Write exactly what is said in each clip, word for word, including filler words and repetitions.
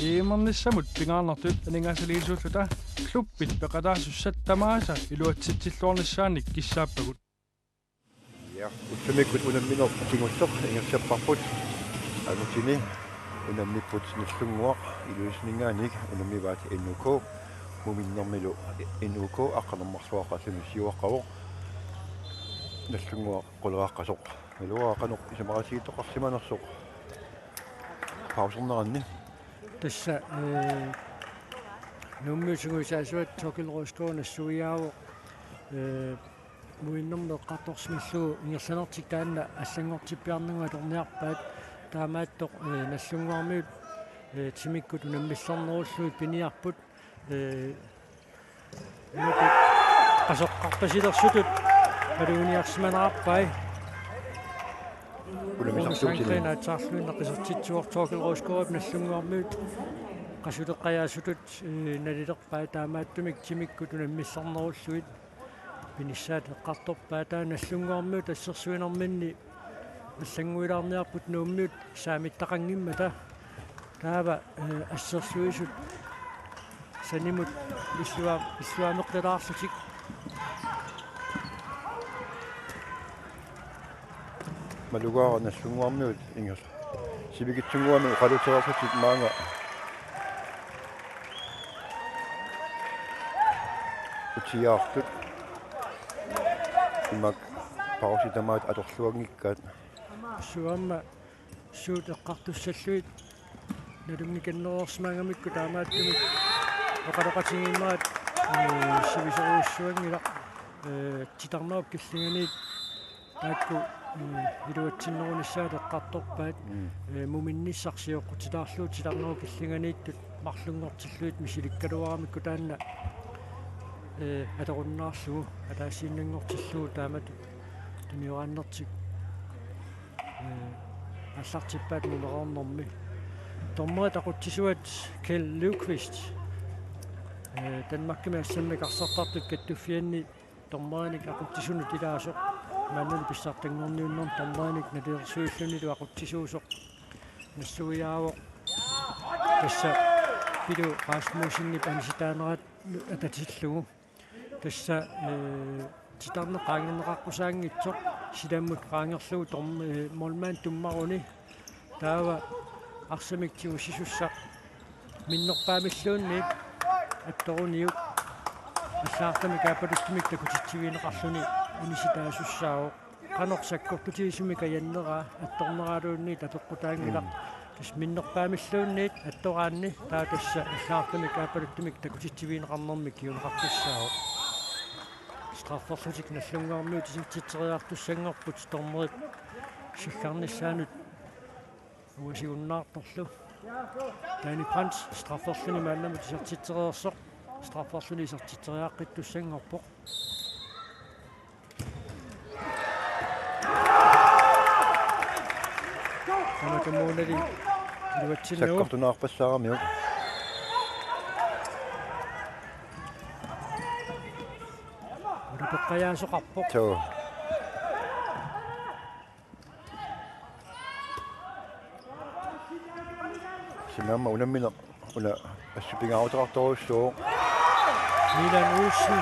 E M-ernissamut pingaarnertut aningaasaliisuulluta klubbit peqataasussat tamaasa iluatsitsilluarnissaannik kissaappagut. Ja, ullumikkut unammineq kingulleq ingerlapparput. Angutini unammipput Nagdlunguaq, Ilulissaninngaanniit unammivaat N U K, Muminnermilu N U K, aqqaneq-marluk aqalluni siuaqqavoq. Nagdlunguaq quleraqqasoq. Iluaqanoq isumaqatigiittoqarsimanersoq pauserneranni. Tassa, eh, Nuummiut sungiusaasuat Thorkild Rosgaard nassuiaavoq, eh, Muminnermik eqqartorsimillugu ingerlanertik taanna allanngortippiarnagu atorniarpaat. Taamaattoq, eh, Nagdlunguarmiut, eh, timikkut unammillernerullugit piniarput. Eh, Nuummiut qasoqqarpasilersutut maluginiarsimanerarpai. Unammisartuutillit. Rune Sandgreen aatsaarluinnaq isertitsivoq Thorkild Rosgaardip Nagdlunguarmiut qasuleqqajaasutut, eh, nalilerpai, taamaattumik timikkut unammillernerullugit pinissaat eqqartorpaat. Taava Nagdlunguarmiut assersuinerminni allannguilaarniarput Nuummiut saamittaqanngimmata. Taava, eh, assersuisut sanimut illua-, illuameqqilaarlutik. Malugaara Nagdlunguarmiut ingerla. Sivikitsunnguamik oqaluutereerlutik maanga utiaartut. Imak pausi tamaat atorluanngikkaat. Suamma suut eqqartussallugit nalunngikannereersimagamikku taamaattumik oqaloqatigiinnerat, eh, sivisoorujussuanngilaq, eh, titarnerup killinganiit taakku, eh, iluatsinnerunissaat eqqartorpaat, mm, eh, muminnissaq sioqqutilaarlugu titarnerup killinganiittut marlunngortillugit misilikkaluaramikku taanna, eh, atorunnaarlugu ataasiinnanngortillugu taamatut tunioraannertik, eh, aallartippaat mumereernermi. Dommerit aqutsisuat Kjeld Løvqvist, eh, Danmarkimi assammik arsartartut kattuffianni dommerinik aqutsisunut ilaasoq, maannali pissartanngorniunnermi dommerinik nalilersuillunilu aqutsisuusoq nassuiaavoq. Tassa Pilu Rasmussenip anisitaanerat atatillugu. Tassa, eh, titarneq qaangerneqaqqusaanngitsoq silammut qaangerlugu tom-, eh, målmand tummaruni. Taava arsamik tigusisussaq minnerpaamilluunniit attoruniuk allagartamik aappaluttumik takutitsivigineqarluni anisitaasussaavoq. Qanoq sakkortutigisumik ajanneraa attorneraaluunniit apeqqutaanngilaq. Mm. Tassa minnerpaamilluunniit attoraanni taava tassa allagartamik aappaluttumik takutitsivigineqarnermik kinguneqartussaavoq. Strafferlutik Nagdlunguarmiut isertitseriartussanngorput dommerit siggarnissaanut uasigunnaartorlu. Danny Brandt strafferluni maannamut isertitsereersoq. Strafferluni isertitseriaqqittussanngorpoq. Tamatumuunali iluatsinnagu. Sakkortunaarpassaaramiuk. Ulapeqqajaasoqarpoq. Suu. Sinaama unammineq una assut pingaaruteqartorujussuuvoq. Milan Olsen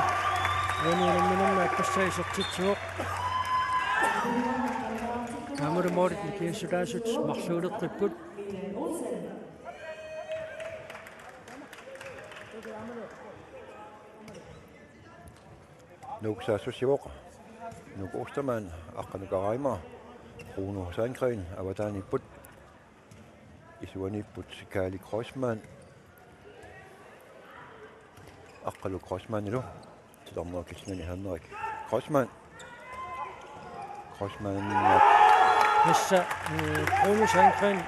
uani unamminermi aappassaa isertitsivoq. Taamalu målit nikingassutaasut marluuleqqipput. Nuuk saassussivoq. Nuuk Ostermann, Aqqalu Karaima, Rune Sandgreen avataaniipput. Isuaniipput Kaali Kreutzmann. Aqqalu Kreutzmannilu. Titarnerup killingani Henrik Kreutzmann. Kreutzmann. Tassa, eh, Rune Sandgreen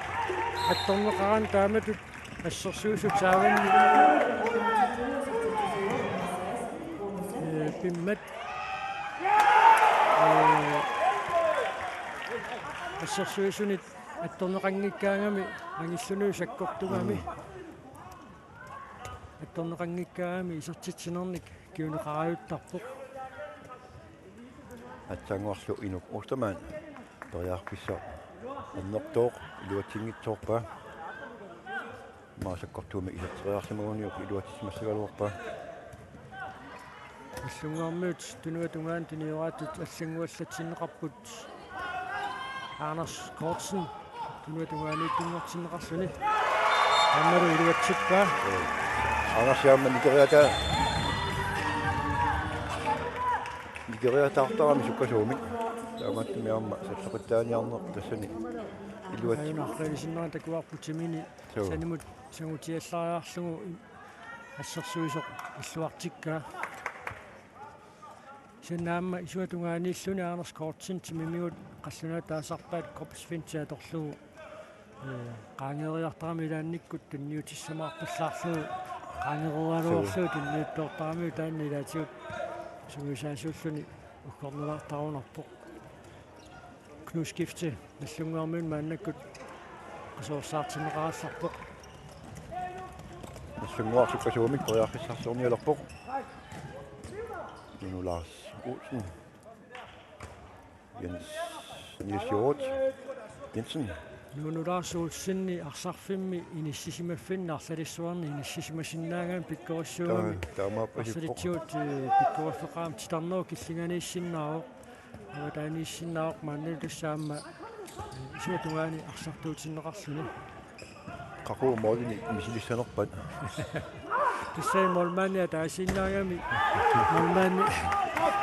attorneqaraanni taamatut assersuisut saavanni, eh, pimmat, eh, assersuisunit attorneqanngikkaangami angillunilu sakkortugami. Mm. Attorneqanngikkaangami isertitsinernik kinguneqarajuttarpoq. Aatsaannguarlu Inuk Ostermann periarfissaq annertooq iluatsinngitsoorpaa. Maasakkortuumik iserteriarsimaguniuk iluatsissimassagaluarpaa. Nallunnguarmiut tunuata tungaanut tunioraatut allannguallatsinneqarput. Anders Kortsen tunuata tungaaniittunngortinneqarluni. Aammalu iluatsippaa. Anders aamma nikeriata. Nikeriataartarami sukkasuumik. Taamaattumik aamma salloqittaaniarneq tassani. Iluatsi- Ajunarlaalisinnera takuarput timini. Suu. Sanimut sangutiallariarlugu assersuisoq illuartikkaa. Kisianni aamma isuata tungaaniilluni Anders Kortsen timimigut qallunaat taasarpaat kropsfinti atorlugu, ee, qaangeeriartarami ilaannikkut tunniutissamaarpallaarlugu qaangereeraluarlugu tunniuttoortarami taanna ilaatigut sungiusaasuulluni uggornalaartarunarpoq. Knudeskift Nallunnguarmiut maannakkut qasuersaartinneqarallarpoq. Nallunnguaq sukkasuumik periarfissarsiornialerpoq. Nuno Lars Olsen. Jens Niels Hjort Jensen. Nuno Lars Olsenip arsarfimmi inissisimaffinni arlalissuarni inissisimasinnaangaanut pikkorissuugami. Taa-, taamaappoq. Arsalitsigut, ee, pikkoriffeqarami titarnerup killinganiissinnaavoq. Avataaniissinnaavoq maannalu tassa aamma, ee, isuata tungaani arsartuutinneqarluni. Qaqugu målini misilissanerpat. Tassa målmandi ataasiinnaagami. Målmandi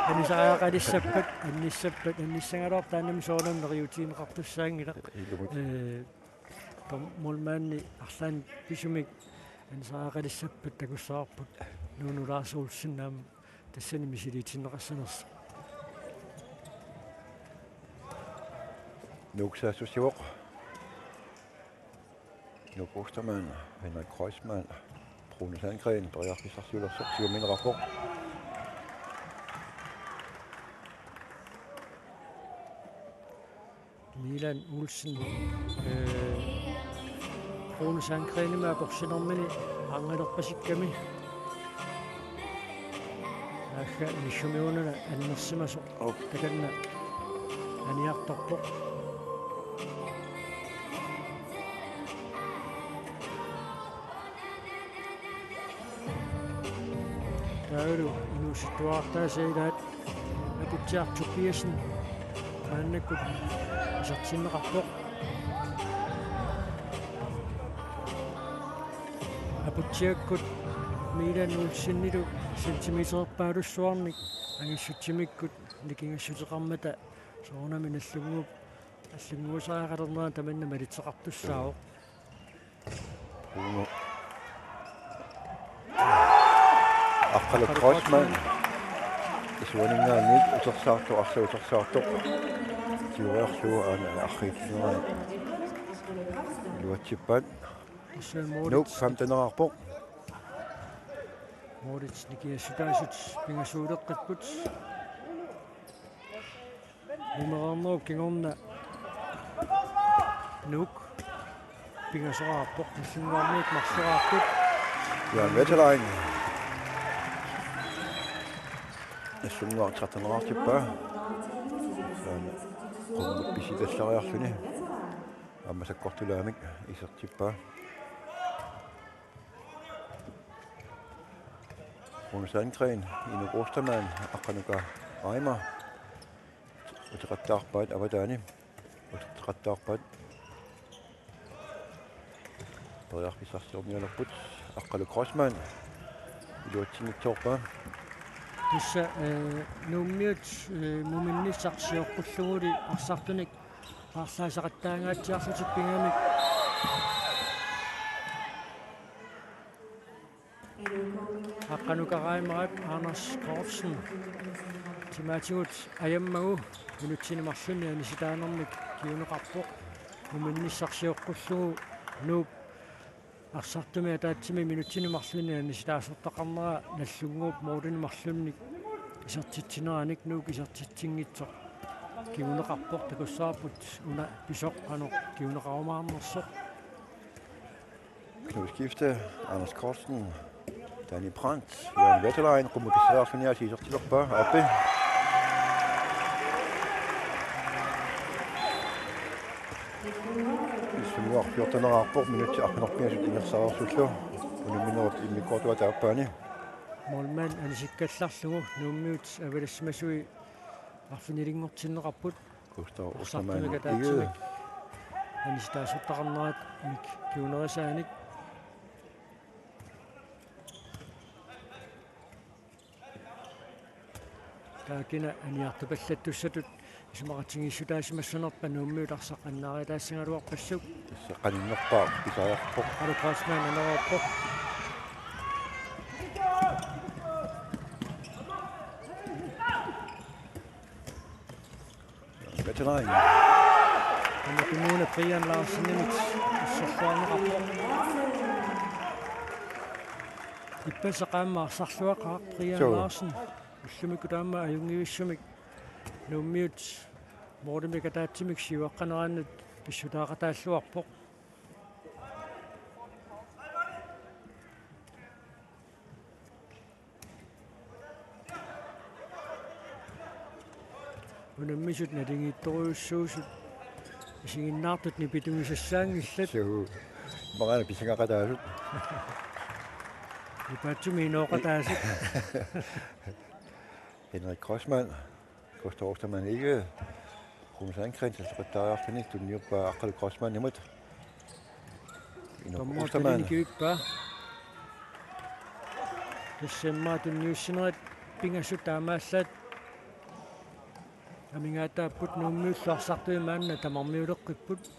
anisariaqalissappat, annissappat, annissagaluarpat taannami soorunami neriuutigineqartussaanngilaq. Ilumut. Ee, tom-, målmandi arlaannik pisumik anisariaqalissappat takussavarput Nuno Lars Olsen aamma tassani misiliitinneqassanersoq. Nuuk saassussivoq. Nuuk Ostermann, Henrik Kreuzmann, Rune Sandgren, periarfissarsiulersoq siuminneqarpoq. Milan Olsen, ee, Rune Sandgrenimit aporsinermini arngalerpasikkami. Aagga inissumiununa annersimasoq. Op. Takanna aniartorpoq. Taavalu inuusuttuarartaasa ilaat Aputsiaq Tobiassen maannakkut isertinneqarpoq. Aputsiakkut Milan Olsenilu centimeterpaalussuarnik angissutsimikkut nikingassuteqarmata soorunami Nallunnguup allannguusariaqalernera tamanna malitseqartussaavoq. Uno. Aqqaluk Kreuzmann. Isuaninngaanniit utersaartoq, arsaq utersaartoq. Siuariarlugu aana arriitsinera. Iluatsippaat. Tassa Nuuk målits-, femtenerarpoq. Målits nikingassutaasut pingasuuleqqipput. Umereernerup kingorna Nuuk pingasoraarpoq, Nallunnguarmiut marloraarput. Johan Wetterlein. Nallunnguaq tretten-eraartippaa. Taanna qummut pisitallariarluni. Aamma sakkortulaamik isertippaa. Rune Sandgren, Inuk Ostermann, Aqqanuka Reimer. Uteqattaarpaat avataani. Uteqattaarpaat. Periarfissarsiornialerput. Aqqaluk Kreuzmann. Iluatsinngitsoorpaa. Tassa, ee, Nuummiut, ee, muminnissaq sioqqulluguli arsartunik paarlaasaqattaangaatsiarlutik pigamik. Aqqanuka Reimer, Anders Kortsen timaatigut ajammagu minutsini marlunni anisitaanermik kinguneqarpoq. Muminnissaq sioqqullugu Nuup arsartumi ataatsimi minutsini marlunni anisitaasortaqarnera Nallunnguup målini marlunnik isertitsineranik Nuuk isertitsinngitsoq kinguneqarpoq. Takussavarput una pisoq qanoq kinguneqarumaarnersoq. Knud Skifte, Anders Kortsen, Danny Brandt, Johan Wetterlein, qummut pisseriarluniaasiit isertilerpaa, aappi. Nagdlunguaq fjorteneqarpoq, minutsit arfineq-pingasut ingerlareersullu unamminerup immikkoortuata aappaani. Målmand anisikkallarlugu Nuummiut avalassimasui arfinilinngortinneqarput. Gustav Ostermann arsartumik ataatsimik Egede anisitaasortaqarnerat mik kingunerisaanik. Taakina aniartupallattussatut isumaqatigiissutaasimassanerpa Nuummiut arsaq annaariataassagaluarpassuk. Tassa qaninnerpaaq pisariaqarpoq. Kalu Kreutzmann aneroorpoq. Veteran. Tamatumuuna Brian Larsenimit issorluarneqarpoq. Ippassaq aamma arsarluaqaaq Brian Suu. Larsen. Ullumikkut aamma ajunngivissumik Nuummiut målimik ataatsimik siuaqqaneranut pissutaaqataalluarpoq. Unammisut naligiittorujussuusut isiginnaartut nipitugisassaanngillat. Suu. Maraana pisangaqataasut. Ipaatsumi inooqataasut. Henrik Kreutzmann, Gustav Ostermann Egede, Rune Sandgreen, sassoqattaariarluni tunniuppaa Aqqalu Kreutzmannimut. Inuk Dommer Ostermann. Tunikivippaa. Tassa immaqa tunniussinerit pingasut taamaallaat amigaataapput, Nuummiullu arsartui maanna tamarmiuleqqipput.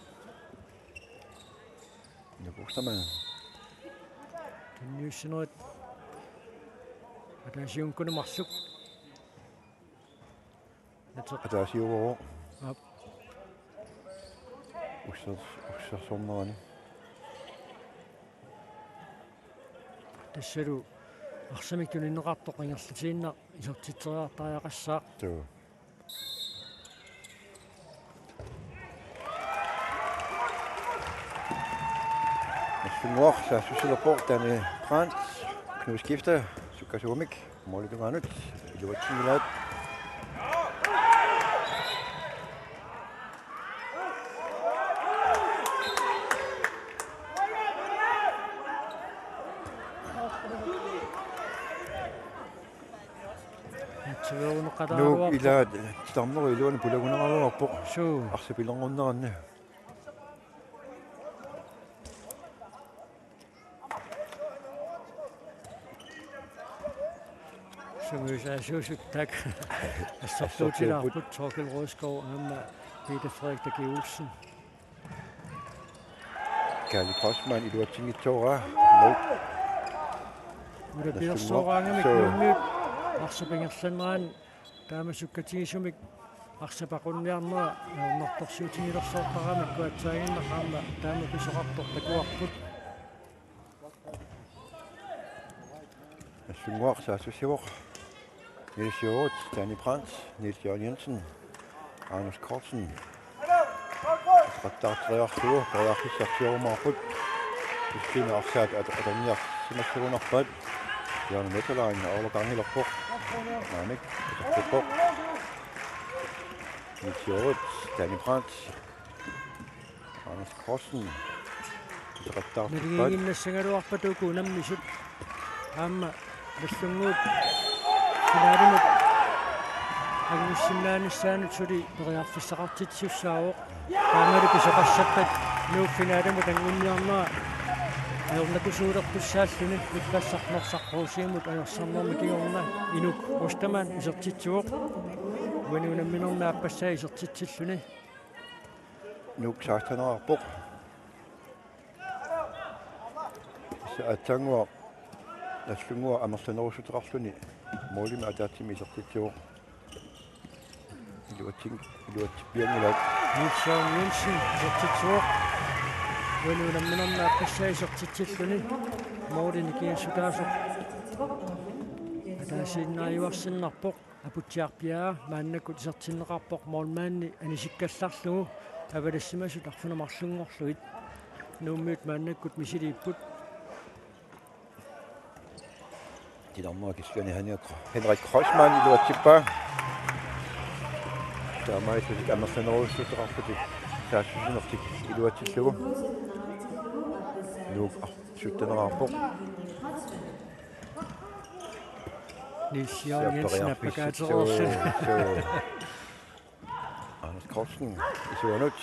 Inuk Ostermann. Tunniussinerit ataasiunnguanik marluk. Ataasiuvoq. Aap. Ussers-, ussersornerani. Tassalu arsamik tunineqartoq ingerlatiinnaq isertitseriartariaqassaaq. Tuu. Nagdlunguaq saassussilerpoq, Danny Brandt, Knud Skifte, sukkasuumik målip tungaanut iluatsinngilaat. Nuuk ilaat titarnerup iluani pulagunaraluarpoq. Suu. Arsaq pilerngorneranni. Sungiusaasuusut taakku assortuutilaarput, Torkel Rødskov aamma Peter Frederik Dagi Olsen. Kaali Kreutzmann iluatsinngitsooraa. Mål. Ulapilersooraangamik Suu. Nuummiut arsap ingerlanerani taama sukkatigisumik arsap aqunniarnera ajornartorsiutigilersoortarami, kuatsaaginnaq aamma taama pisoqartoq takuarput. Nagdlunguaq saassussivoq. Niels Jørgen, Danny Brandt, Niels Jørgen Jensen, Anders Kortsen. Qattaarteriarlugu periarfissarsiorumaarput. Issiina arsaat at-, atorniarsimassagunarpaat. Jørgen Metterlein overgangilerpoq. Naanik, isertippoq. Niels Jørgen, Danny Brandt. Anders Kortsen. Iseqattaartippaat. Naligiiginnassagaluarpata uku unammisut. Aamma Nagdlunguup finaalimut angusinnaanissaanut suli periarfissaqartitsisussaavoq. Taamalu pisoqassappat Nuuk finaalimut angunniarnera ajornakusuulertussaalluni, ippassaq Norsaq Rosiumut ajorsarnermi kingorna Inuk Ostermann isertitsivoq. Uani unamminermi aappassaa isertitsilluni. Nuuk seksteneqarpoq. Tassa aatsaannguaq Nagdlunguaq amerlanerussuteqarluni målimik ataatsimik isertitsivoq. Iluatsin-, iluatsippianngilaat. Niels Jørgen Jensen isertitsivoq. Uani unamminermi aappassaa isertitsilluni måli nikingassutaasoq ataasiinnaajuarsinnarpoq. Aputsiaq Bjerre maannakkut isertinneqarpoq, målmandi anisikkallarlugu avalassimasut arfineq-marlunngorlugit. Nuummiut maannakkut misiliipput. Titarnerup killingani Henrik, Henrik Kreutzmann iluatsippaa. Taamaalillutik amerlanerussuteqarlutik Saassussinertik iluatsillugu. Nuuk, ah, syttenerarpoq. Niels Jørgen Jensen Periarfissat. Appakaatereerluni. Suu, suu. Anders Kortsen, isuanut.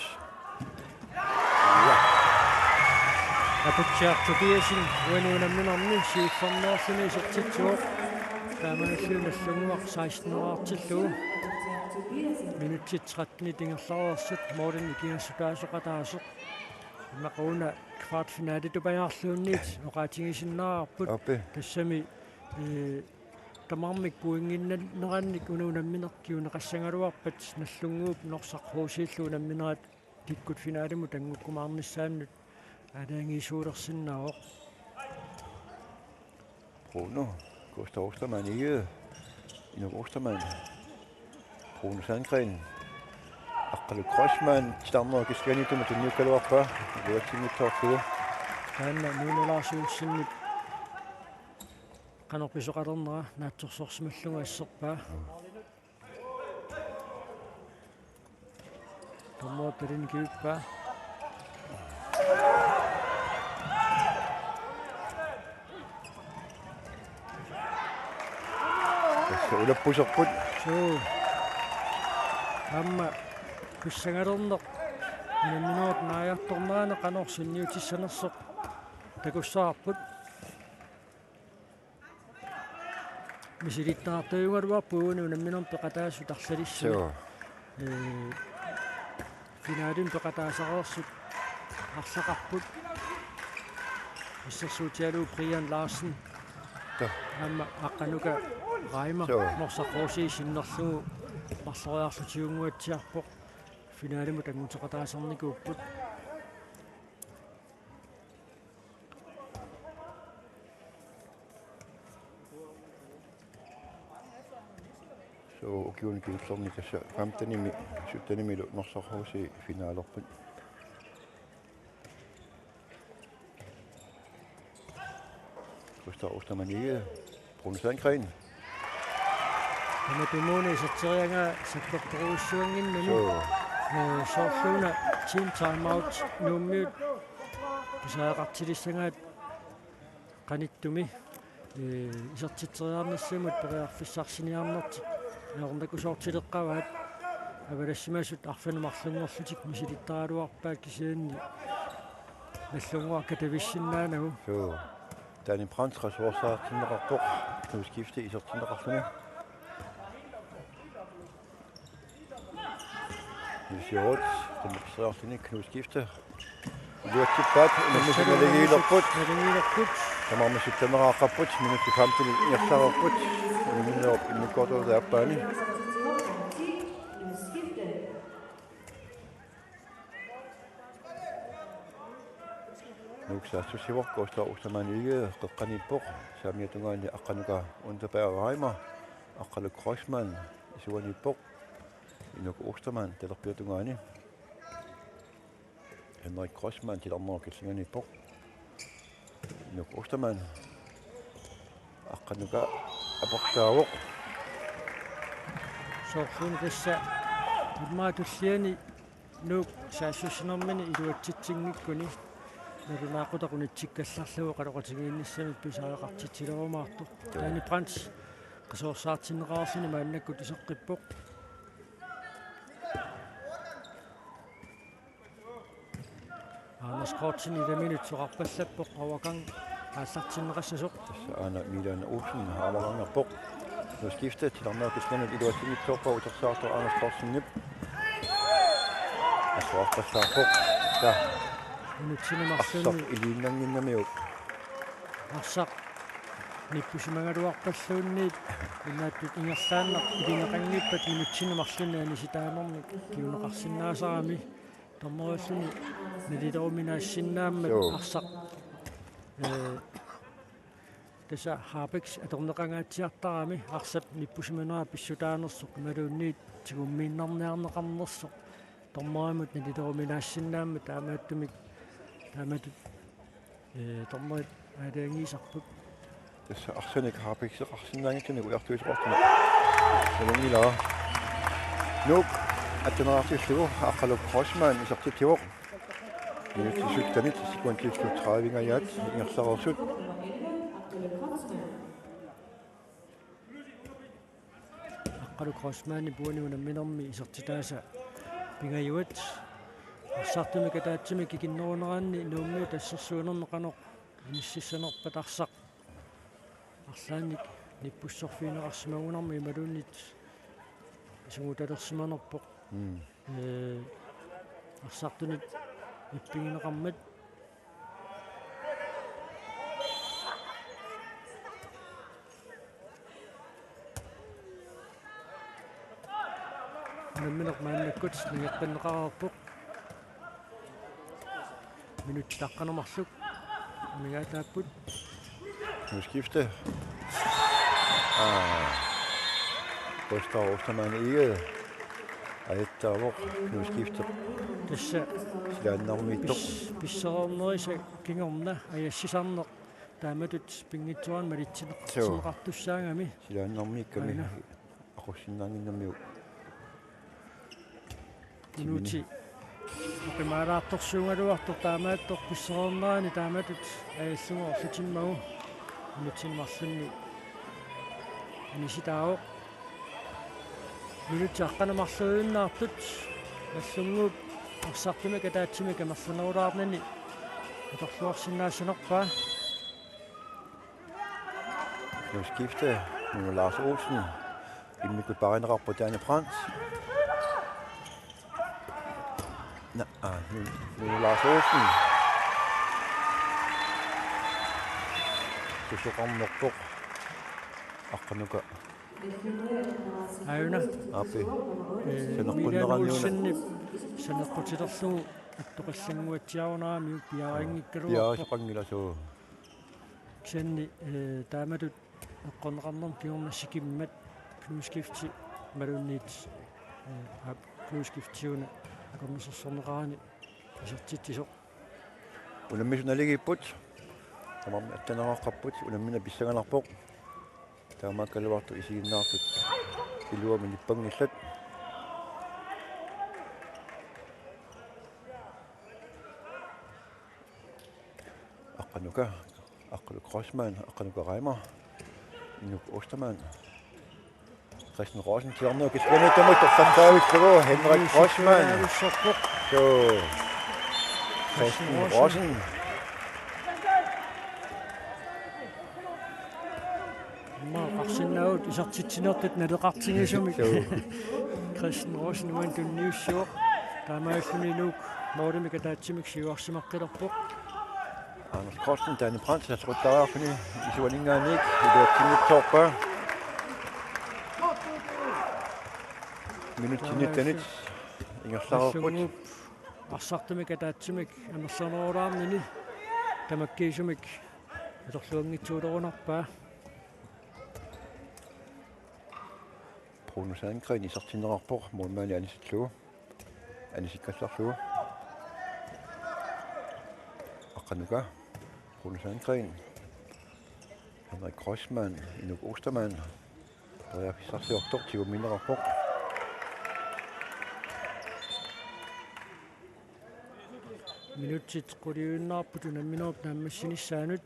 Aputsiaq Tobiassen uani unamminermi siullermeerluni isertitsivoq. Taamaalilluni Nagdlunguaq seksten-erartillugu. Minutsit tretten ingerlareersut målini ikigassutaasoq ataaseq. Immaqa una kvartfinaletupajaarluunniit oqaatigisinnaavarput. Aappi. Tassami, eh, tamarmik pointinnerannik una unammineq kinguneqassagaluarpat Nagdlunguup Norsaq H C-llu unamminerat kikkut finalimut anngukkumaarnissaannut aalajangiisuulersinnaavoq. Bruno, Gustav Ostermann, Egede, Inuk Ostermann, Bruno Sandgren, Aqqalu Kreutzmann, titarnerup kissaaniittumi tunniukkaluarpaa, iluatsinngitsoorlugu. Taanna Nuunu Lars Olsenip qanoq pisoqalernera naatsorsorsimallugu asserpaa. Dommerip talini kivippaa. Tassa ulappuserput. Suu. Aamma kussagalerneq unamminerup naajartornerani qanoq sunniutissanersoq takussavarput. Misilittagartuugaluarput uani unamminermi peqataasut arlalissamik. Suu. Ee, finalimi peqataasareersut arlaqarput. Assersuutigalugu Brian Larsen. Tassa. Aamma Aqqanuka Reimer. Suu. Norsaq H C sinnerlugu marloriarlutiginnguatsiarpoq. Finalimut annguteqataasarnikuupput. Suu, ukiuni kingullerni tassa femtenimi, syttenimilu Norsaq H C finalerput. Gustav Ostermann Egede, Bruno Sandgren. Tamatumuuna iserteriaraa sakkortorujussuannginnami. Suu. Ee, soorluuna team timeout Nuummiut pisariaqartilissagaat qanittumi, ee, isertitseriarnissamut periarfissarsiorniarnertik ajornakusoortileqqavaat. Avalassimasut arfineq-marlunngorlutik misilittaraluarpaat kisianni Nagdlunguaq katavissinnaanagu. Suu. Danny Brandt qasuersaartinneqarpoq, Knud Skifte isertinneqarluni. Niels Hjorth, qimmeqqissiarluni Knud Skifte. Iluatsippaat, unammisut naligiilerput. Naligiilerput. Tamarmik sytteneraqqapput, minutsit femten ingerlareerput. Unamminerup immikkoortortaq aappaani. Nuuk saassussivoq, Gustav Ostermann Egede qeqqaniippoq, saamiata tungaani Aqqanuka Unterberg Reimer, Aqqalu Kreutzmann isuaniippoq, Inuk Ostermann talerpiata tungaani, Henrik Kreutzmann titarnerup kissaaniippoq, Inuk Ostermann, Aqqanuka aportaavoq. Soorluuna tassa immaqa tulliani Nuuk saassussinermini iluatsitsinngikkuni nalunaaqutaq unitsikkallarlugu qanoqatigiinnissamik pisariaqartitsilerumaartoq. Joo. Danny Brandt qasuersaartinneqarluni maannakkut iseqqippoq. Anders Kortsen ilaminut soqarpallappoq, Auergang aallartinneqassasoq. Tassa aana Milan Olsen Auergangerpoq. Knud Skifte titarnerup kissaaniit iluatsinngitsoorpaa, utersaartoq Anders Kortsenip. Asuarpassaarpoq. Tassa. Minutsini arsaq marlunni iliinnannginnamiuk. Arsaq nippusimagaluarpalluunniit inaattut ingerlaannaq ilineqanngippat minutsini marlunni anisitaanermik kinguneqarsinnaasarami. Dommerilluni nalileruminaassinnaammat. Joo. Arsaq, ee, tassa Harpiks atorneqangaatsiartarami arsap nippusimanera pissutaanersoq imaluunniit tigummiinnarniarneqarnersoq dommerimut nalileruminaassinnaammat, taamaattumik taamatut, ee, dommerit aalajangiisarput. Tassa arsanik Harpikseqarsinnaanngitsunik ujartuisoqartumi. Nalunngilaa. Nuuk attaneraartillugu Aqqaluk Kreutzmann isertitsivoq. Minutsit syttenit sekundit tredive-nngajat ingerlareersut. Aqqaluk Kreutzmannip uani unamminermi isertitaasa pingajuat. Arsartumik ataatsimik ikinneruneranni Nuummiut assersuinermi qanoq inississanerpat arsaq arlaannik nippussorfigineqarsimagunarmat imaluunniit isugutalersimanerpoq. Mm. Ee, arsartunit ippigineqarmat. Unammineq maannakkut nangeqqinneqareerpoq. Minutsit aqqaneq marluk amigaataapput. Nu skifte. Aa. Gustav Ostermann Egede ajattaavoq. Nu skifte. Tassa silaannarmiittoq. Pis-, pissareernerisa kingorna ajassisarneq taamatut pinngitsoorani malitsinneq-, Suu. -sinneqartussaagami. Silaannarmiikkami. Aana. Aqussinnaannginnamiuk. Minuti. Oqimaalaartorsuugaluartoq taamaattoq pissareernerani taamatut ajallugu orlutimmagu. Minutsini marlunni anisitaavoq. Minutsit aqqaneq marluinnartut. Nagdlunguup arsartumik ataatsimik amerlanerulaarnani atorluarsinnaassanerpaa. Nu skifte. Nuno Lars Olsen. Immikkut paarineqarpoq Danny Brandt. Na, aa, Nu-, Nuno Lars Olsen. Tusoqarnerpoq. Aqqanuka. Aajuna. Aappi. Ee, saneqqunnerani Milan una. Olsenip saneqqutilerlugu attoqillannguatsiarunaramiuk piareerinngikkaluarpoq. Piareersoqanngilaq suu. Kisianni, ee, taamatut eqqorneqarnermut kingorna sikimmat Knuskifti imaluunniit, ee, aap, Knuskiftiuna akornusersorneqarani isertitsisoq. Unammisut naligiipput. Tamarmik attaneraqqapput. Unammineq pissanganarpoq. Taamaakkaluartoq isiginnaartut iluamik nippanngillat. Aqqanuka, Aqqaluk Kreutzmann, Aqqanuka Reimer, Inuk Ostermann, Christian Rosen, tiarnerup killiliinermut toqqartaavissugu, Henrik Kreutzmann. Suu. Christian Rosen. Immaqa oqarsinnaavugut isertitsinertut naleqartigisumik. Suu. Christian Rosen uani tunniussivoq. Taamaalilluni Nuuk målimik ataatsimik siuarsimaqqilerpoq. Anders Kreutzmann, Danny Brandt, satequttariarluni isuaninngaanniit iluatsinngitsoorpaa. Minutsit nittenit ingerlareerput. Nagdlunguup arsartumik ataatsimik amerlanerulaarnani tamakkiisumik atorluanngitsuulerunarpaa. Bruno Sandgren isertinneqarpoq målmandi anisillugu. Anisikkallarlugu. Aqqanuka. Bruno Sandgren. Henrik Kreutzmann. Inuk Ostermann. Periarfissarsiortoq tigummiunneqarpoq. Minutsit quliuinnarput unamminerup naammassinissaanut.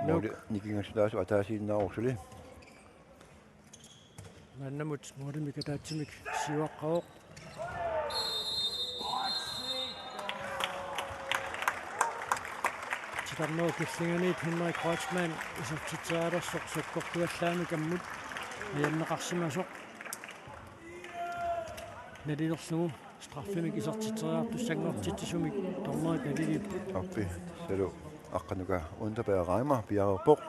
Nuuk. Måli nikingassutaasut ataasiinnaaruupput suli. Maannamut målimik ataatsimik siuaqqavoq. Titarnerup killinganiit Henrik Kreutzmann isertitserialersoq sakkortuallaamik ammut ajanneqarsimasoq. Nalilerlugu straffemik isertitseriartussanngortitsisumik dommeri nalilerpoq. Aappi, salu Aqqanuka Unterberg Reimer piareerpoq.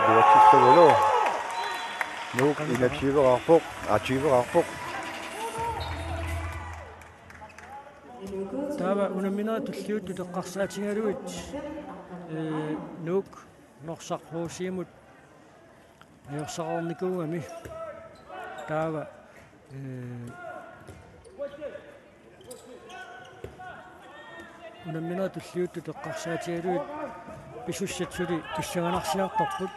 Iluatsissagulu. Nuuk enogtyve-raarpoq, aa, tyve-raarpoq. Taava unamminerit tulliuttut eqqarsaatigalugit, ee, Nuuk Norsaq H C-mut ajorsaqarnikuugami. Taava, ee, unamminerit tulliuttut eqqarsaatigalugit pisussat suli pissanganarsiartorput.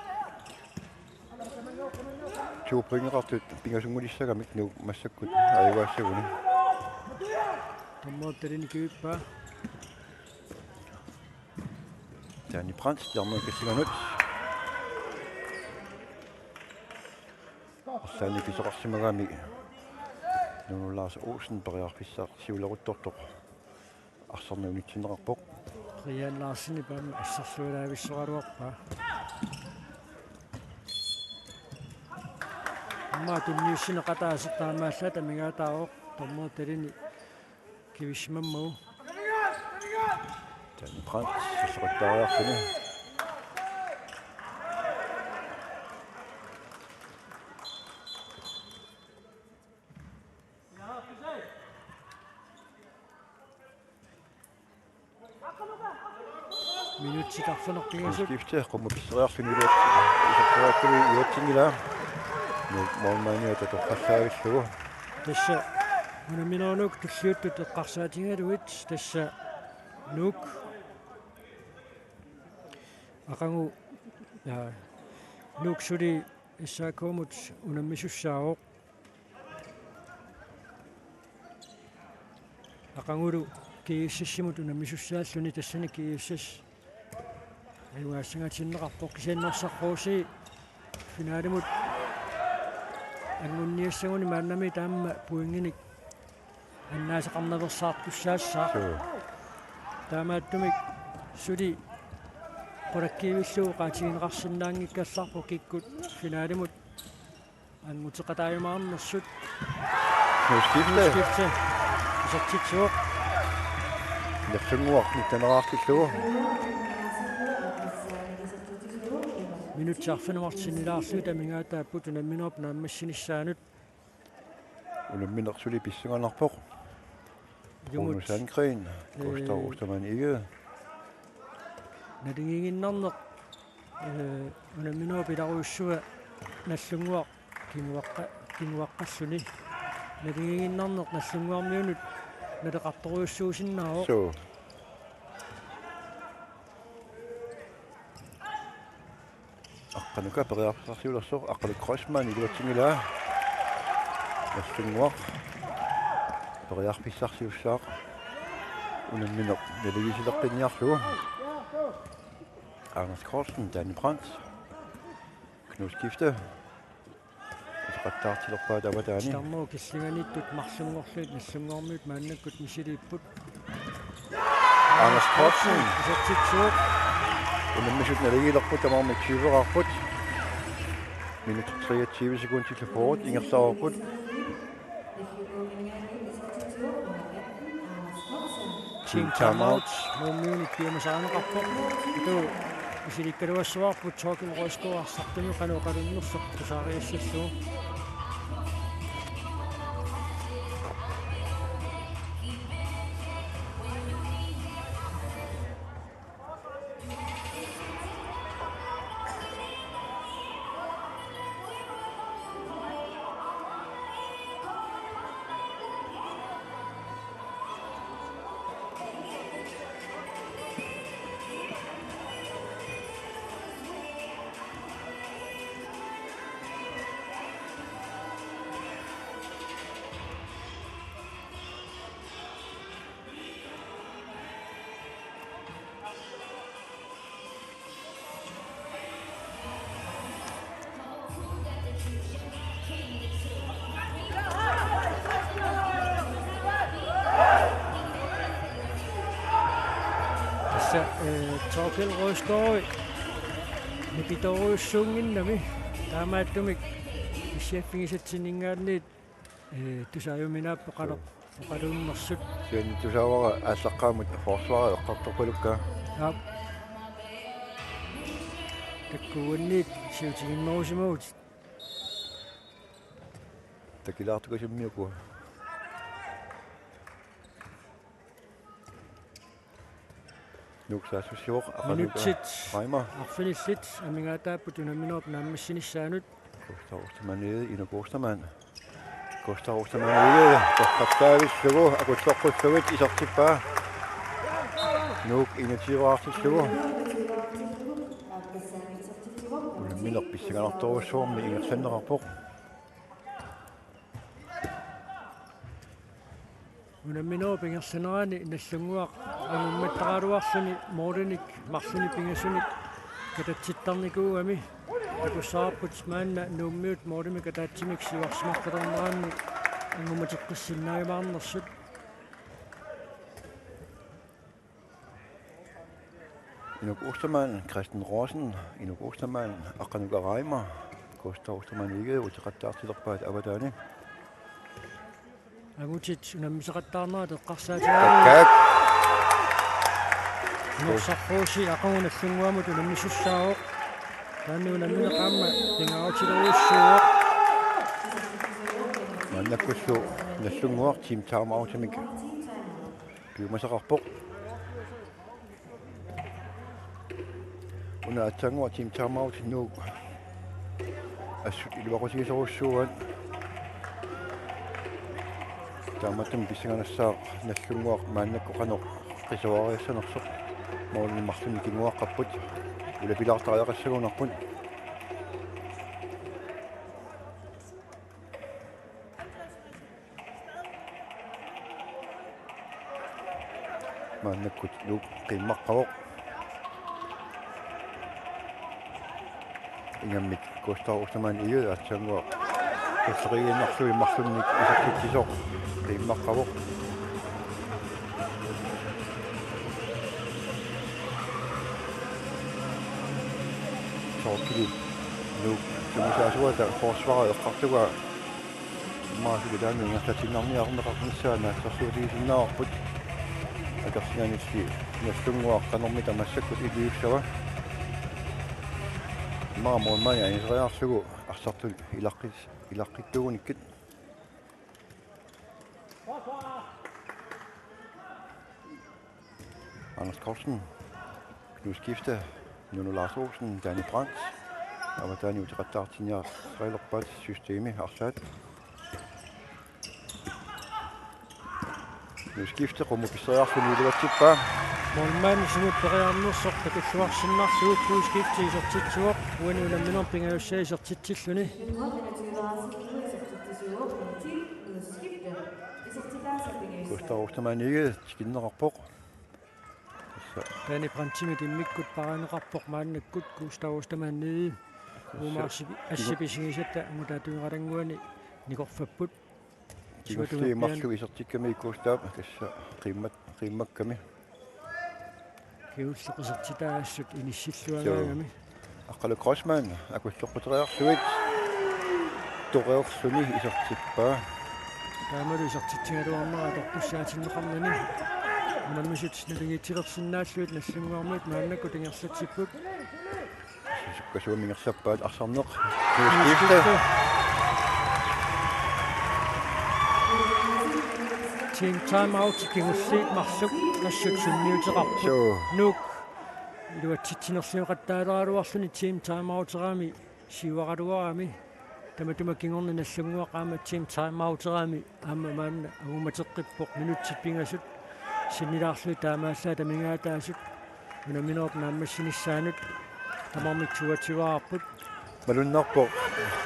Tuupinngeqartut pingasunngulissagamik Nuuk massakkut ajugaassaguni. Dommerip talini kivippaa. Dani Brandt, Jarmo Kissinganut. Arlaannik pisoqarsimagami Nuunu Lars Olsen periarfissaq siuleruttortoq arsarneq unitsinneqarpoq. Brian Larsenip aamma assersuilaavissoraluarpaa. Aamma tunniussineqataaseq taamaallaat amigaataavoq dommerip talini kivissimammagu. Dani Brandt, sisseqattaariarluni. Minutsit arfineq-pingasut. Skifte, qummut pisseriarluni iluat-, iluatsinngilaa. Nuuk målmandiata torrallaavillugu. Tassa unamminerup tulliuttut eqqarsaatigalugit tassa Nuuk aqagu, ja, Nuuk suli S A K-mut unammisussaavoq. Aqagulu G S S-imut unammisussaalluni tassani G S S ajugaassangatinneqarpoq kisianni Norsaq H C finalimut anguniassaguni maannamiit aamma pointinik annaasaqarnaveersaartussaassaaq. Suu. Taamaattumik suli qulakkiivillugu oqaatigineqarsinnaanngikkallarpoq kikkut finalimut anguteqataajumaarnersut. Knud Skifte. Knud Skifte. Isertitsivoq. Nersunnguaq nittaneraartillugu. Minutsit arfineq-marluk sinnilaarlugit amigaataapput unamminerup naammassinissaanut. Unammineq suli pissanganarpoq. Ilumut. Rune Sandgreen, Gustav, øh, Ostermann Egede. Naligiinnarneq, øh, unamminerup ilarujussua Nagdlunguaq kinguaqqa-, kinguaqqalluni. Naligiinnarneq Nagdlunguarmiunut naleqartorujussuusinnaavoq. Suu. Aqqanuka periarfissarsiulersoq, Aqqaluk Kreutzmann iluatsinngilaa. Nagdlunguaq periarfissarsiussaaq. Unammineq naligiissileqqinniarlugu. Anders Kortsen, Dani Brandt. Knud Skifte. Iseqattaartilerpaat avataani. Titarnerup killinganiittut marlunngorlugit Nagdlunguarmiut maannakkut misiliipput. Anders Kortsen. Isertitsivoq. Unammisut naligiilerput tamarmik tyveraarput. Minut treogtyve sekundit til forret ingerlareerput. Team timeout. Nuummiunit piumasarineqarpoq. Itu misilikkaluassavarput Torkild Rosgaard arsartumi qanoq oqalunnersoq tusariassallugu. Tassa, øh, Torkild Rosgaard nipitorujussuunnginnami, taamaattumik issiaffigisatsinninngaanniit, øh, tusaajuminaappoq qanoq oqalunnersoq. Kisianni tusaavara aallaqqaammut forsvaret eqqartorpalukkaa. Aap. Takkuuanniit siutiginnerusimavugut. Takilaartukasummiuku. Nuuk saassussivoq, Aqanuka. Minutsit Reimer. Arfinillit amigaataapput unamminerup naammassinissaanut. Gustav Ostermann Egede, Inuk Ostermann. Gustav Ostermann Egede, torrallaavillugu, akuttoqqullugit isertippaa. Nuuk enogtyve-aartillugu. Unammineq pissanganartorujussuarmik ingerlanneqarpoq. Unamminerup ingerlanerani Nagdlunguaq angummattaraluarluni målinik marlunnik pingasunik katatsittarnikuugami. Takussavarput maanna Nuummiut målimik ataatsimik siuarsimaqqalerneranni angummateqqissinnaajumaarnersut. Inuk Ostermann, Christian Rosen, Inuk Ostermann, Aqqaluka Reimer, Gustav Ostermann Egede uteqattaartilerpaat avataani. Angutit unammiseqattaarnerat eqqarsaatigalugu. Takkaak. Norsarruusi aqagu Nagdlunguamut unammisussaavoq. Taanna unammineq aamma pingaarutilerujussuuvoq. Maannakkullu Nagdlunguaq team timeoutimik piumasaqarpoq. Una aatsaannguaq team timeout Nuuk assut iluaqutigisorujussuuaat. Taamaattumik pissanganassaaq Nagdlunguaq maannakkut qanoq qisuariassanersoq. Målinik marlunnik kinguaqqapput. Ulapilaartariaqassagunarput. Maannakkut Nuuk qiimmaqqavoq. Ingammik Gustav Ostermann Egede aatsaannguaq ulloriiginnarlugit marlunnik isertitsisoq qiimmaqqavoq. Soorlu Nuuk tunngasaasuata forsvarip eqqartugaa immaqa suli taanna ingerlatiinnarniarneqarnissaa naatsorsuutigisinnaavarput. Akerlianilli Nagdlunguaq qanormita massakkut iliussava. Immaqa målmandi aniseriarlugu arsartut ilaqqis-, ilaqqittuugunikkit. Anders Carlsen. Knud Skifte, Nuno Lars Olsen, Danny Brandt. Avataani uteqattaartinniartarilerpaat systemi arlaat. Knud Skifte qummut pisseriarluni iluatsippaa. Målmandi sumut periarnersoq takissuarsinnarlugu Knud Skifte isertitsivoq. Uani unamminerup pingajussaa isertitsilluni. Gustav Ostermann Egede tikinneqarpoq. Tassa Danny Brandtimit immikkut paarineqarpoq maannakkut Gustav Ostermann Egede. Tassa Uumaarsi-, assi pisigisatta angutaatungaraannguani nikorfapput. Kingulliit marluk isertikkami Gustav tassa qiimmat-, qiimmakkami. Kingulleq isertitaa assut inissilluagaagami. Joo. Aqqalu Kreutzmann akulloqquteriarlugit toreerluni isertippaa. Taamalu isertitsigaluarnera atortussaatinneqarnani. Unammisut naligiitsilersinnaallugit Nagdlunguarmiut maannakkut ingerlatsipput. Sukkasuumik ingerlappaat arsarneq. Knud Skifte. Team timeout kingulliit marluk assut sunniuteqarput. Suu. Nuuk iluatsitsinerlioqattaaleraluarluni team timeouterami siuaraluarami. Tamatuma kingorna Nagdlunguaq aamma team timeouterami aamma maanna angummateqqippoq minutsit pingasut sinnilaarlugit taamaallaat amigaataasut unamminerup naammassinissaanut tamarmik tuatsivaarput. Malunnarpoq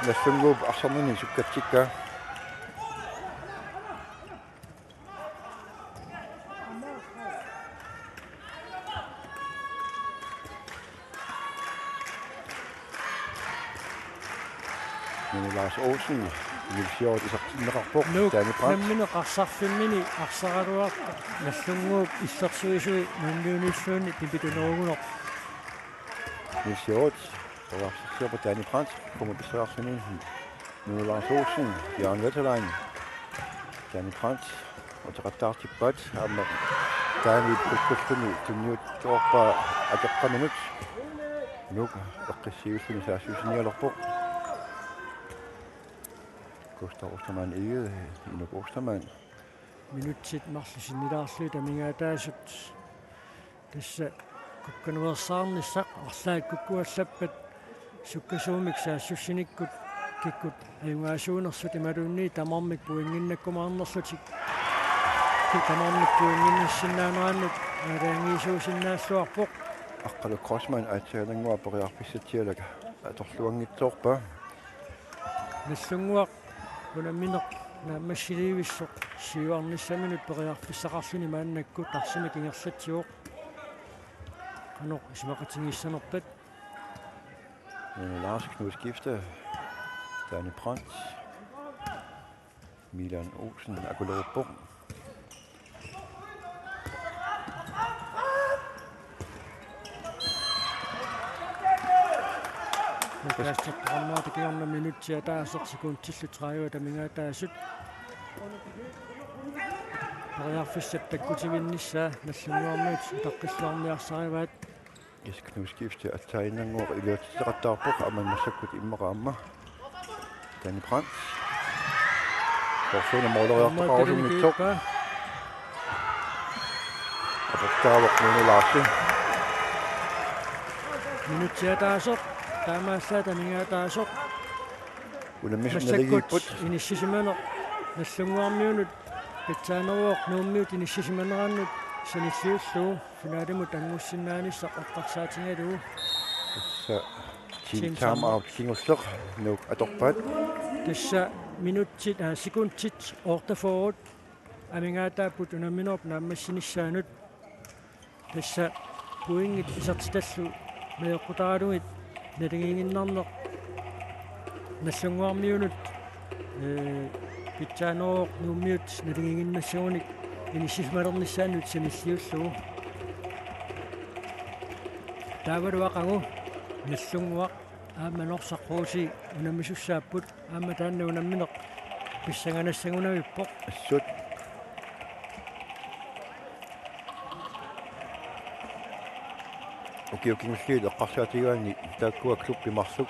Nagdlunguup arsarnini sukkatsikkaa. Nuno Lars Olsen, Niels Hjort isertinneqarpoq, Nuuk Danny Brandt. Nammineq arsarfimmini arsaraluartoq Nagdlunguup illersuisui Nuummiuniilluunniit pipitunerugunarpoq. Niels Hjort, periarfissarsiorpoq Danny Brandt, qummut pisseriarluni. Nuno Lars Olsen, Jørgen Wetterlein, Danny Brandt, uteqattaartippaat, aamma Danny kukkulluni tunniuttoorpaa akeqqaminut. Nuuk eqqissiivilluni saassussinialerpoq. Gustav Ostermann Egede, Inuk Ostermann. Minutsit marluk sinnilaarlugit amigaataasut. Tassa kukkanuersaarnissaq arlaat kukkuallappat sukkasuumik saassussinikkut kikkut ajugaasuunersut imaluunniit tamarmik pointinnakkumaarnerlutik. Ki-, tamarmik pointinnissinnaanerannut aalajangiisuusinnaalluarpoq. Aqqalu Kreutzmann aatsaannguaq periarfissatsialak atorluanngitsoorpaa. Nagdlunguaq unammineq naammassiliivissoq siuarnissaminut periarfissaqarluni maannakkut arsamik ingerlatsivoq. Qanoq isumaqatigiissanerpat. Lars, Knud Skifte, Danny Brandt, Milan Olsen akuleruppoq. Udkastit programmatikiorna minutsia taaseq sekundillu tredive amigaataasut. Periarfissat takkutivinnissaa Nagdlunguarmiut utaqqilluarniarsarivaat. Knud Skifte aatsaannguaq iliuutseqattaarpoq aamma massakkut immaqa aamma. Danny Brandt. Porsuuna mooleriartoqarusunngitsoq. Aportaavoq Nuunu Larsi. Minutsia taasoq, taamaallaat amigaataasoq. Unammisut massakkut naligiipput. Inissisimaneq Nagdlunguarmiunut pitsaaneruvoq Nuummiut inissisimanerannut sanilliullugu. Finalimut anngussinnaanissaq eqqarsaatigalugu. Tassa team time out kingulleq Nuuk atorpaat. Tassa minutsit, aa, sekundit otteogfyrre amigaataapput unamminerup naammassinissaanut. Tassa pointit isertitallu majoqqutaralugit naligiinnarneq Nagdlunguarmiunut, ee, pitsaaneruvoq Nuummiut naligiinnassagunik inissisimalernissaannut sanilliullugu. Taavalu aqagu Nagdlunguaq aamma Norsaq H C unammisussaapput. Aamma taanna unammineq pissanganassagunavippoq. Assut. Ukiut kingulliit eqqarsaatigigaanni taakkua klubbit marluk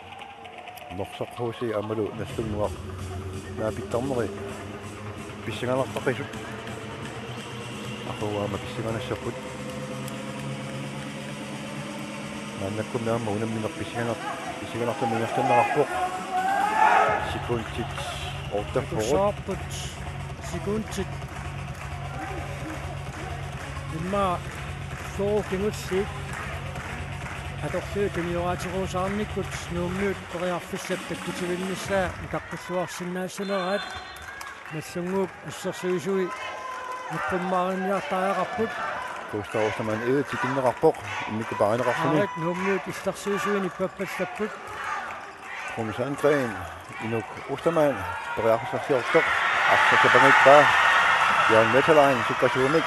Norsaq H C aammalu Nagdlunguaq naapittarneri pissanganartaqisut. Aqagu aamma pissanganassapput. Maannakkut aamma unammineq pissanganar-, pissanganartumik ingerlanneqarpoq. Sekundit otteogfyrre. Soorput sekundit. Immaqa fyrre kingulliit atorlugit tunioraatikuusaarnikkut Nuummiut periarfissat takkutivinnissaa utaqqilluarsinnaassaleraat. Nagdlunguup assersuisui eqqummaarniartariaqarput. Gustav Ostermann Egede tikinneqarpoq immikkut paarineqarluni. Aarit Nuummiut illersuisuinik pappallapput. Troels Andrén, Inuk Ostermann, periarfissarsiortoq, arsaq sapangippaa, Jørgen Wetterlein, sukkasuumik.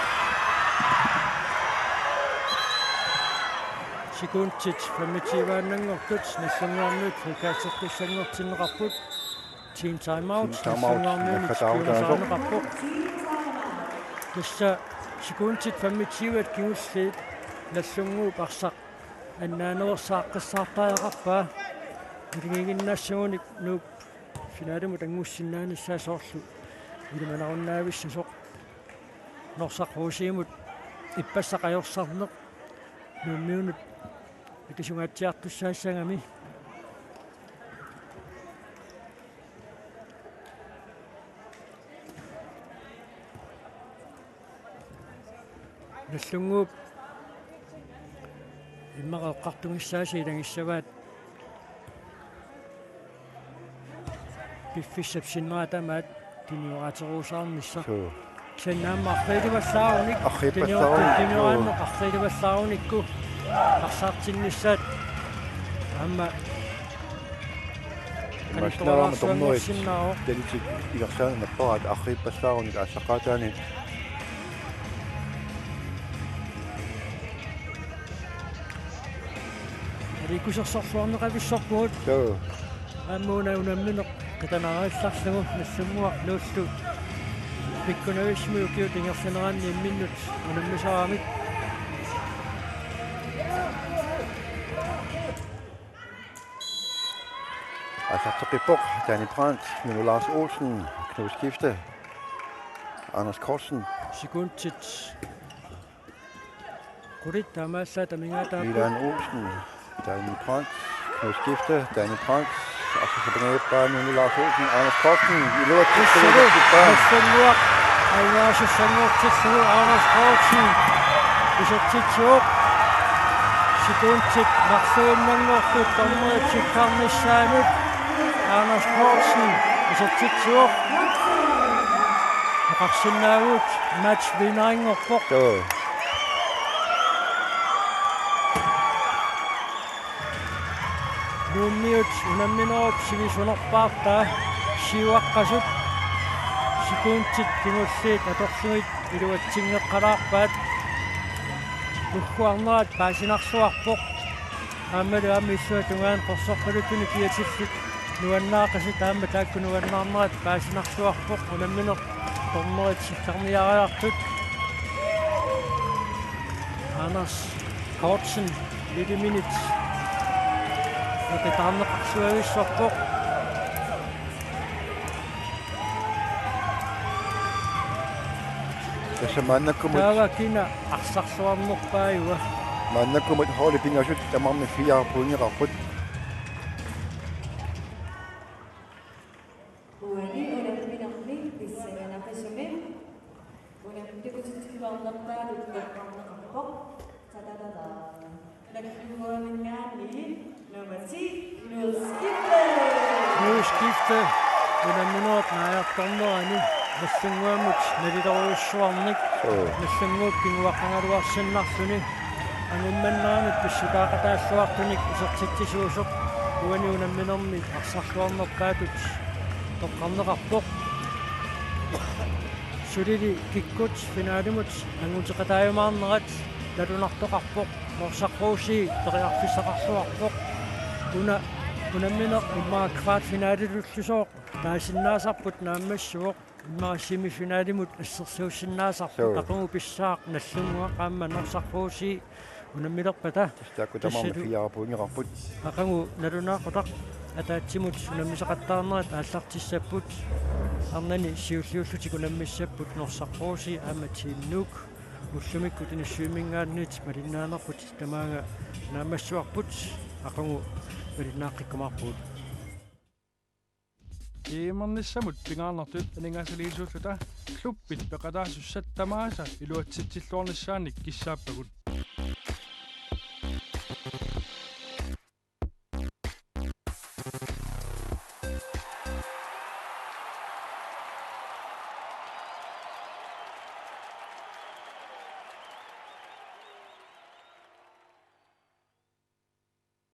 Sekundit femogtyve-annanngortut, Nagdlunguarmiut frikastettussanngortinneqarput. Team timeout, Team timeout, Nagdlunguarmiunit naggataarutaasoq. Piumasaaneqarpoq. Tassa sekundit femogtyve kingulliit Nagdlunguup arsaq annaaneersaaqqissaartariaqarpaa. Naligiinnassagunik Nuuk finalimut anngussinnaanissaa soorlu ilimanarunnaavissaasoq. Norsaq H C-mut ippassaq ajorsarneq Nuummiunut akisungaatsiartussaassagami. Nagdlunguup immaqa eqqartugissaasa ilagissavaat piffissap sinnera tamaat tunioraatikuusaarnissaq. Suu. Kisianni aamma arriilivallaarunik. Arriippallaarunik, tunioraanneq, suu, arriilivallaarunikku arsartinnissaat aamma imaassinnaagama dommerit qanittuararsuanngorsinnaavoq. Delitik ilersaanni napparaat arriippallaarunik aallaqqaataani. Aliikkusersorluarneqavissorpugut. Joo. Aamma una unammineq qitanaariallarlugu Nagdlunguaq Nuullu pikkunavismi ukiut ingerlaneranni imminnut unammisaramik. Aallarteqqippoq Danny Brandt, Nuno Lars Olsen, Knud Skifte, Anders Kortsen. Sekundit qulit taamaallaat amigaataat. Milan Olsen, Danny Brandt, Knud Skifte, Danny Brandt, arsaq sapangippaa Nuno Lars Olsen, Anders Kortsen, iluatsillugu isertippaa. Nagdlunguaq ajugaasussangortillugu Anders Kortsen isertitsivoq. Sekundit marluinnanngortut dommerit tikkarnissaannut Anders Kortsen isertitsivoq. Qarsinnaagut match vinderingorpoq. Joo. Nuummiut unamminerup sivisunerpaartaa siuaqqasut sekundit kingulliit atorlugit iluatsinngeqqalaarpaat. Ugguarnerat paasinarsuarpoq. Aammalu aamma illuatungaani qorsorpaluttunik kiatillit nuannaaqisut aamma taakku nuannaarnerat paasinarsuarpoq unammineq dommerit sikkarniariartut. Anders Kortsen, Lille Minit. Eqitaarneqarsuavissorpoq. Tassa maannakkumut. Taava kina arsarluarnerpaajua. Maannakkumut holdit pingasut tamarmik fire pointeqarput. Uani unamminermi pissanganaqisumik unamminerput toqqarneqarpoq. Tatatata. Nagdlunguaminngaanniit nummer ti, Knud Skifte. Knud Skifte, unamminerup naajartornerani Nagdlunguamut nalilerujussuarnik. Joo. Nagdlunguup kinguaqqagaluarsinnarluni. Angummannaanut pissutaaqataalluartunik isertitsisuusoq uani unamminermi arsarluarnerpaatut toqqarneqarpoq. Sulili kikkut finalimut anguteqataajumaarnerat nalunartoqarpoq. Norsaq H C periarfissaqarluarpoq. Una unammineq immaqa kvartfinalilullusooq taasinnaasarput naammassivoq. Immaqa semifinalimut assersuussinnaasarput. Joo. Aqagu pissaaq Nagdlunguaq aamma Norsaq H C unammilerpata. Taakku tamarmik tassalu fire pointeqarput. Aqagu nalunaaqutaq ataatsimut unammisaqattaarnerat aallartissapput. Arnani siulliullutik unammissapput Norsaq H C aamma Team Nuuk. Ullumikkut Narsarsuarminngaanniit malinnaanerput tamaanga naammassivarput, aqagu malinnaaqqikkumaarpugut. E M-ernissamut pingaarnertut aningaasaliisuulluta klubbit peqataasussat tamaasa iluatsitsilluarnissaannik kissaappagut.